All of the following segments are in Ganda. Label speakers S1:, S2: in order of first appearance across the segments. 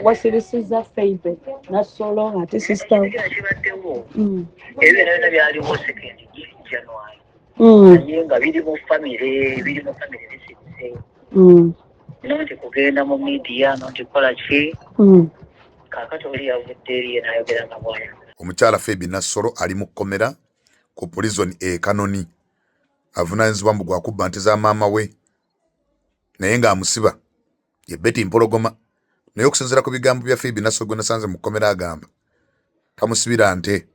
S1: Wasirisiza Feibe Nassolo ate sister.
S2: Ekyo kibaddewo. Ebyo byonna byonna byaliwo second January. Naye nga biri mu famire, biri mu famire, bisirise. Nonti kugenda mu media, nonti kukola ki. Kaakati oli yavudde eri ye n'ayogera nga bw'ayagala.
S3: Omukyala Phoebe Nassolo ali mu kkomera ku prison e Kanoni, avunaanyizibwa mbu gwa kubba nte za maama we, naye ng'amusiba ye Betty Mpologoma. Naye okusinziira ku bigambo bya Phoebe Nassolo gwe nasanze mu kkomera, agamba tamusibira nte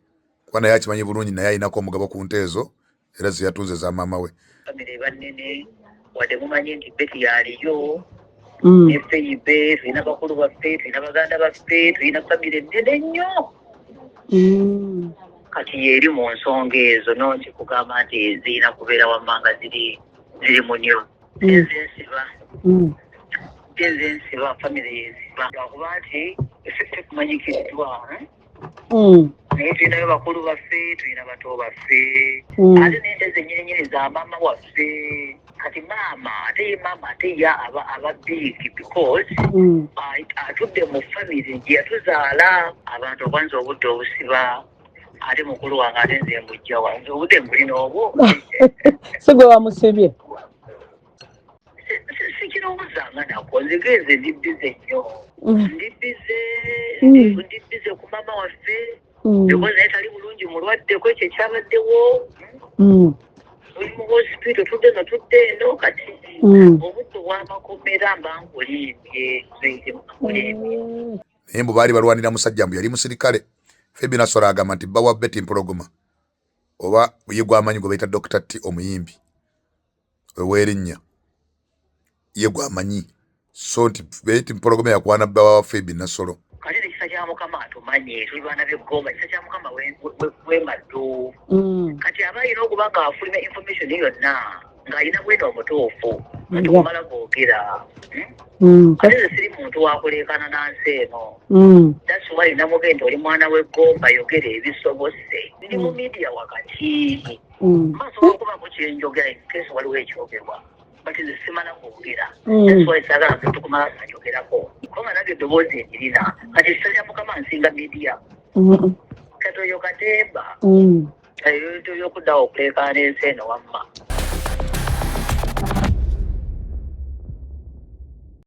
S3: kuba naye akimanyi bulungi naye alinako omugabo ku nte ezo era ze yatunze za maama we.
S2: Famire eba nnene, wadde mumanyi nti Betty yaliyo ne Feibe, tulina bakulu baffe, tulina baganda baffe, tulina famire nnene nnyo. Kati yeeri mu nsonga ezo, nonti kugamba nti zirina kubeera wammanga ziri munyo. Nze nsiba, nze nsiba, famire yeziba, lwakuba nti ffe tetumanyikiddwa, eh? Naye tulinayo bakulu baffe, tulina bato baffe. Ate n'ente zennyini nyini za maama waffe. Kati maama ate ye maama ate ye aba big because atudde mu famire gye yatuzaala. Abantu okwanza obudde obusiba, ate mukulu wange, ate nze mbujjawa? Nze obudde mbulina obwo?
S1: Si gwe wamusibye?
S2: Sikirowoozanga nako. Nze genze ndi busy nnyo. Ndi busy. Ndi busy ku maama waffe because naye tali bulungi, mulwadde ku ekyo ekyabaddewo. Tuli mu hospital, tudde no tudde eno. Kati obudde obwamakomera mba nkulimbye, nze nkulimbye.
S3: Naye mbu baali balwanira musajja, mbu yali musirikale. Phoebe Nassolo agamba nti bba wa Betty Mpologoma oba ye gwamanyi gwe bayita Dr T, omuyimbi ow'erinnya, ye gwamanyi, so nti Betty Mpologoma yakwana bba wa Phoebe Nassolo.
S2: Kati ekisa kya Mukama atumanye, tuli baana b'eggomba. Ekisa kya Mukama wemaddu. Kati aba alina okuba nga afulumya information yonna ng'alina bwino omutuufu, kati kumala googera. Ate nze siri muntu wakuleekana nansi eno. That's why namugenda, oli mwana w'eggomba, yogera ebisobose. Ndi mu media wakati. Mbasobola okubaako kyenjogera in case waliwo ekyogerwa, but nze simala kwogera. That's why saagala muntu kumala nanjogerako, kubanga nange eddoboozi endirina. Kati ekisa kya Mukama nsinga media. Kati oyo katemba, ebintu byokuddawo okuleekaana ensi eno wamma.